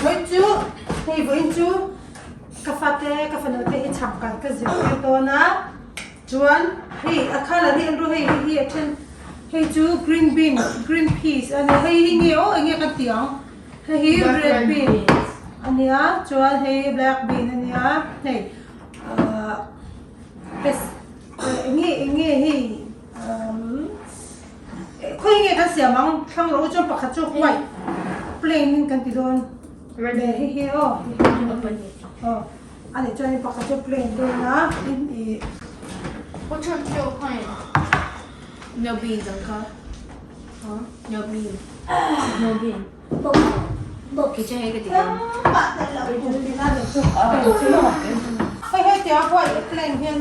Vawiin chu hei vawiin chu ka fate ka fanu te hi chhang kan ka zirtir dawn a chuan hei a colour hi an ru hei hei hi a then hei chu green bean green peas a nia hei hi nge aw eng nge kan tih ang hei hi red bean a nia chuan hei black bean a nia hei ahh eng nge eng nge hei umm. Khawi nge kan siam ang? Thlang rawh u chuan pakhat chu white plain in kan ti dawn. Le hei hi aw aw a nih chuan pakhat chu plain dawn a in ih. Which one you find? No beans, uncle. Huh? No bean. No bean. Hei hei tia white plain hian.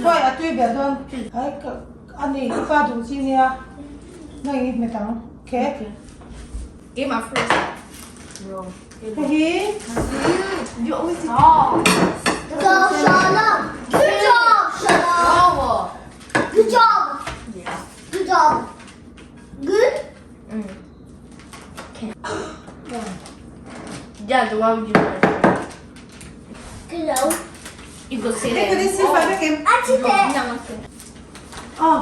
White a tui ber dawn. Ani i fa duh chi nia nang i hmet ang. Okay. Keimah first. Hei hi. You always do. Go Shalom. Good job, Shalom. Good job. Yeah. Good job. Good. Okay. Yeah, the one you like. Hello. You go sit Hei there. ka si fai vek em. Achite. Aw,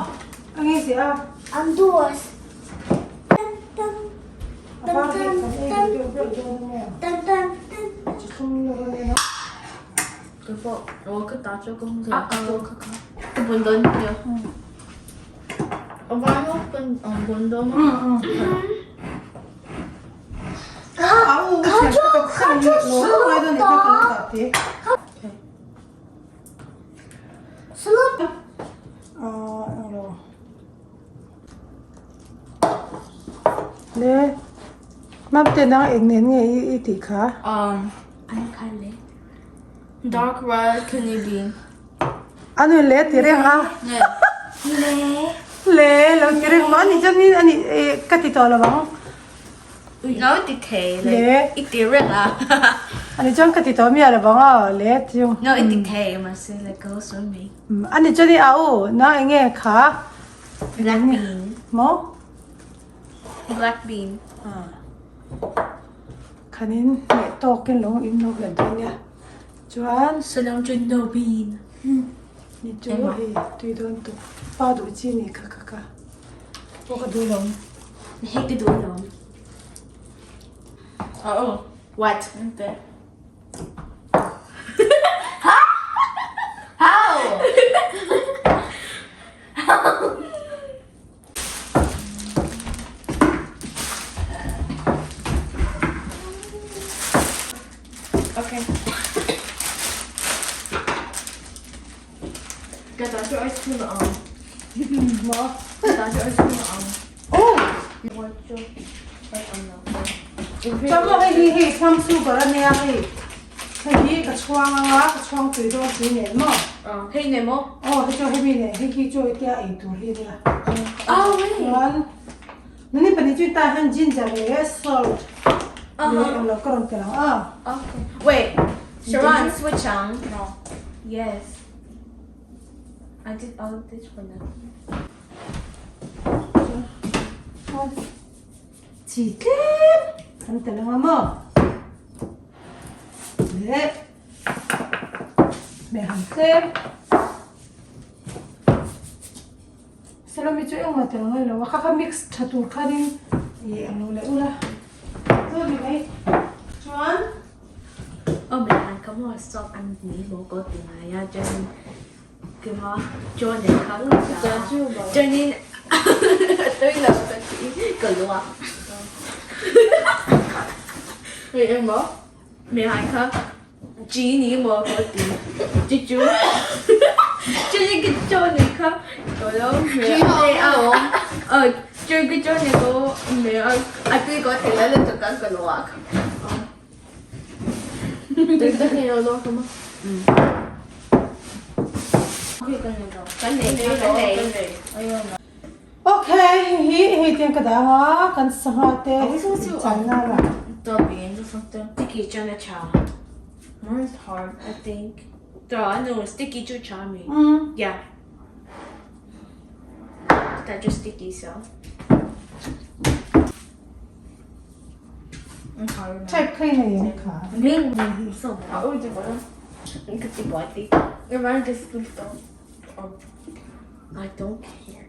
a nge si a. I'm doors. Dun dun A var hi kan ei duh deuh deuh dawn a nia. dun dun dun. Chi thlum deuh a nia. A u thian ka ka khang hi lo ngai dawn ni kha ka lo dah te. Slow. Aw englo. Le Mamte nang eng nen nge i i tih kha? Um, dark red kidney bean. A nui le ti reng a. Le. Le lo ti reng maw ani chuan in ani ka ti tawh lo ang. No ti thei Le. le. I ti reng a. Ani chuan ka ti tawh miah lo ang aw le ti chung. No i ti thei mahse like go so me. Ani chuan i a u nang eng nge kha? Black bean. Maw? Black bean. Khanin hmeh tawkin lo in lo hmet dawn nia. Chuan. Salam chu no bean. Ni chu hei tui dawn tuk. Pa duh chi ni kha kha kha. Pawh ka duh lo. Hei ka duh lo. Oh, what? How? Okay. Ka ta chu ice cream ang. Maw? Ka ta chu ice cream ang. Oh! What chu? Chuan maw hei hi hei plum sugar a nia hei. Hei hi ka chhuang anga ka chhuang tui dawn tui nen maw? Hei nen maw? Aw hei chu hemi nen hei hi chu hetia ei tur hi a nia. Oh wait. Chuan nani pahnih chu tah hian ginger leh salt leh englo ka rawn tel ang a. Okay. Wait. Sharon switch ang. No. Yes. I did all of this for nothing. Chuan chi tlem kan tel anga maw? Leh hmeh han tlem Salome chu engmah tel ngai lo a kha kha mix tha tur khanin ih ang lo leh ula chuan ni mai chuan Aw meh han ka maw salt an ni maw ko ti ngai a chuan kima chuan nen kha chuanin tui lo ka ti ka luak. Hei engmaw? Mẹ hai kha chỉ ni maw ka ti chi chu chuanin ka chaw nei kha ka lo mẹ a ờ chuan ka chaw nei ko mẹ a tui ko thei la lutuk a ka luak. Tui tak in a luak a maw? Kan nei kan nei. Ok, hei hi hei tiang ka dah anga kan sangha te channa la. Sticky chuan a tha. I think. Tawh no sticky chu tha mi. Yeah. Chutah chu sticky so. Type kha i nei em kha? Ka ti buai ti. I don't care.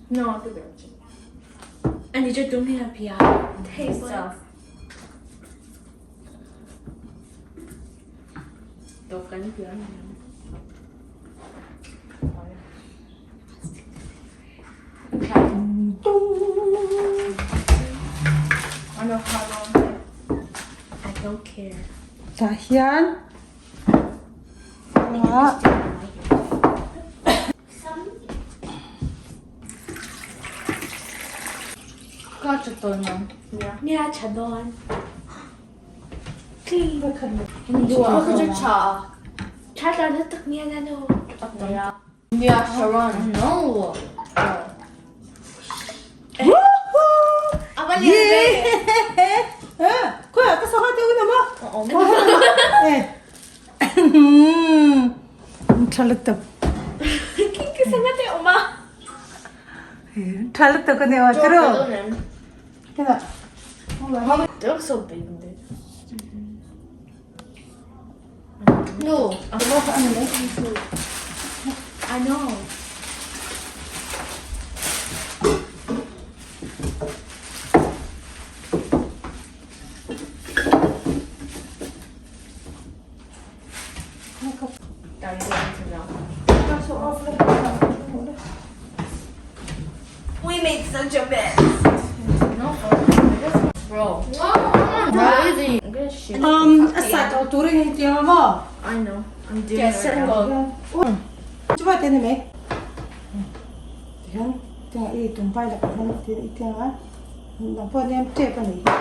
No, the virgin. Ani chu tum hi a pia. Taste of. To kan pia ni. I know how long. I don't care. Tah hian Nia tha dawn. Tha tla lutuk nia na nu. Yeah, Sharon. No. Khawiah ka sangha deuh in awm a. Tha lutuk. Ka sangha te awm a. Tha lutuk a ni aw tiro. They look so big. No. I know. We made such a mess. Bro. Um, a sat lo turin in tiang a maw? I know. I'm doing it right now. Chuva te ni mai. Tihian tiang i tum pai lakah hian tin i tiang a nang pawh nem tep a nih hi.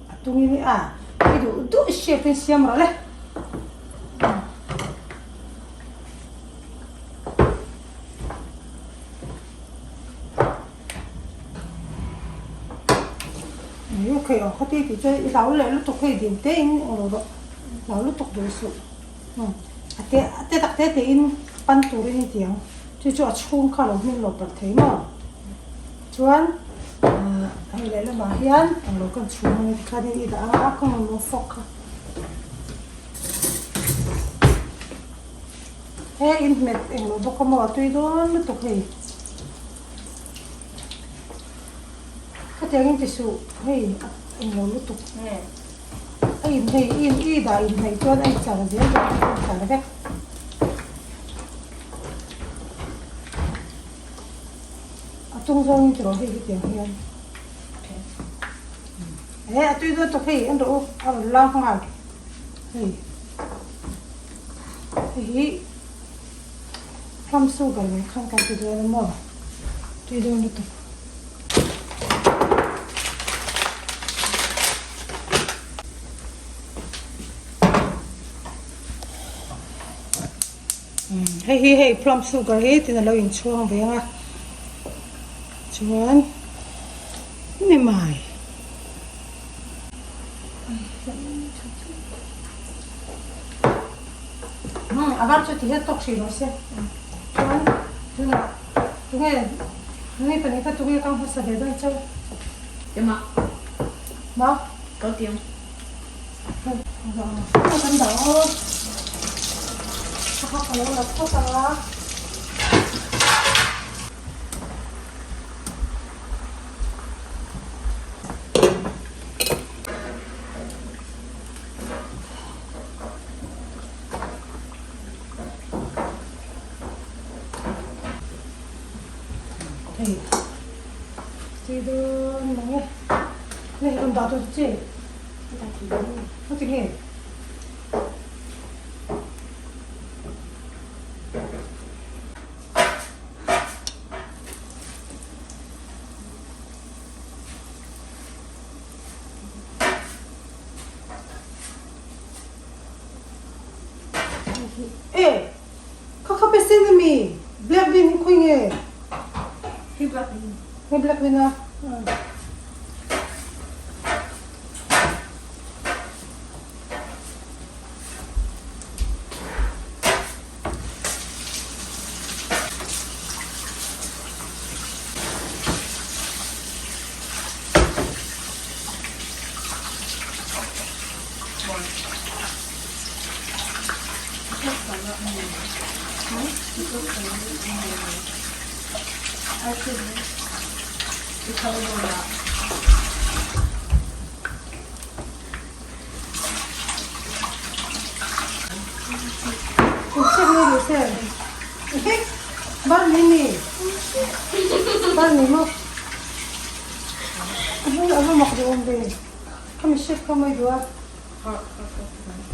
A tungin i a i duh duh shape in siam rawh le. Ih khaih ang khawti tih chuan i hlau leh lutuk hei dil te in eng lo rawh hlau lutuk duh suh a te a te tak te te in pan turin i ti ang chu chu a chhung kha lo hming lo palh thei maw chuan ah hei leh lamah hian eng lo kan chhum ang tikhanin i dah ang a ka mamawh fawk kha. He in hmet englo bawk a maw a tui dawn lutuk hei. Khatiang in ti suh hei a englo lutuk. A in hei in i dah in hnaih chuan a in char zel dawn a in char vek. A tung zawng in ti rawh hei hetiang hian. He a tui dawn lutuk hei en rawh u a rawn lang nghal hei. Hei hi plum sugar nen khan kan ti dawn a maw tui dawn lutuk. Hei hi hei plum sugar hi tin a lo inchhuang ve ang a chuan ni mai. A var chu ti hian tawk hrih rawh se. Chuan tunah tunge nui pahnih kha tunge kang hmasa ve dawn chauh. Ema. Ma. Kau tiang. Kan dah aw. Ka lo la phawt ang a. Hei tui dawn mang e hei rawn dah tur che heti nge. E kha kha pe sen ami black bean hi khawi nge? Hei black bean. Hei black bean a.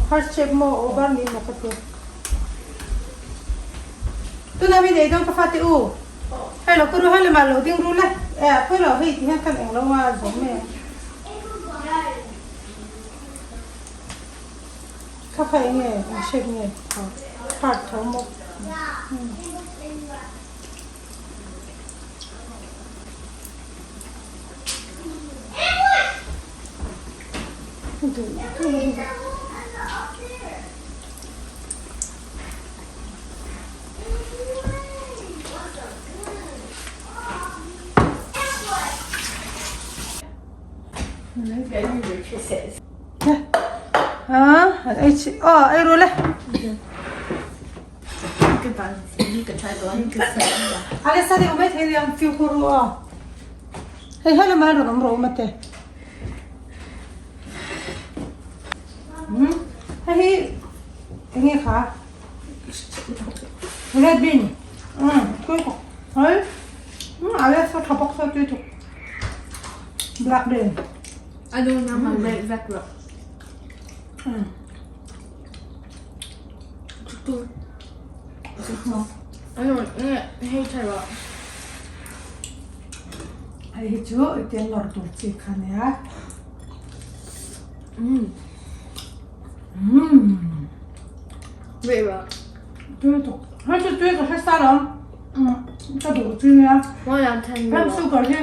Heart shape maw aw bar ni maw ka ti. Tuna mi nei dawn ka fate u. Hei lo ka ru hei lamah lo ding ru le. Eh pawh lo hei ti hian kan eng lo a zawm mai ang. Kha kha eng nge eng shape nge heart tho maw. Ei ru le. Alessa deuh mai thei aniang fimkhur ru aw. Hei he lamah hian rawn awm rawh u mate. Hei hi eng nge kha? Red bean. Tui thawk. Hei Alessa tha bawk saw tui thawk. Black bean. I don't know my red black rock. Hei hi chu i tel lawr tur chi kha nia. Tui tuk. Hei chu tui ka hre sa lo. Ka duh chi nia. Ram sugar hi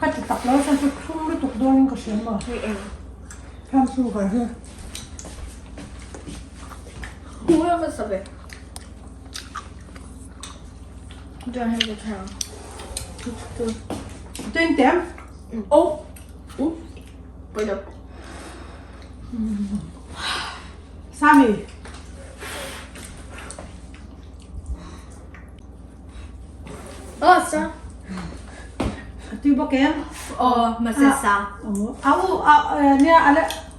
ka ti tak lo chuan chu thlum lutuk dawnin ka hria maw. Ram sugar hi. Tuin tem. Sami. Tui bawk em? Aw au nia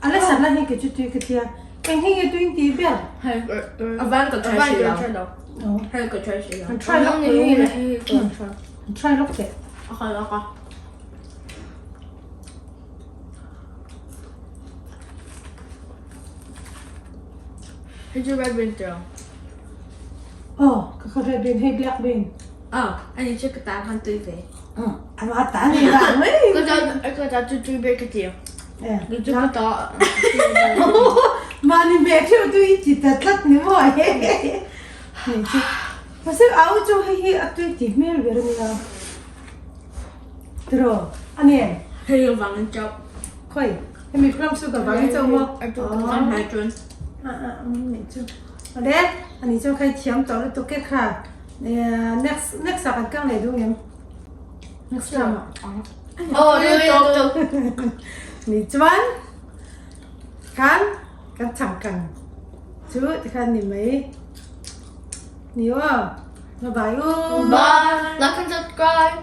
ala sat la hi ke chu tui ka tia. Eng hi nge tui in tih ber? Avan ka try si lo. Hei ka try si lo. An try lawk teh. An try lawk teh. Hei chu red bean tiraw? Aw ka kha red bean hei black bean. Aw ani chu ka tan khan tui ve. Ama ta ni la mai. Ka ta ka ta chu tui ber ka ti. Eh. Chu ka ta. Mani me theu tui ti ta tlat ni mo. Ni chu. Mase au chu hei hi a tui ti hmel ber ania. Tiro ani em. Hei wang in chau. Khoi. Hemi plum sugar wang in chau mo. Kan hai chun. A a ni chu. Ade ani chu khai thiam tawh lutuk ke kha. Next next ah kan kang leh duh ngem. Next time ah. Oh, Ni chuan kan kan chang kang chu tikhan ni mai. Ni aw. Bye bye u. Bye. Like and subscribe.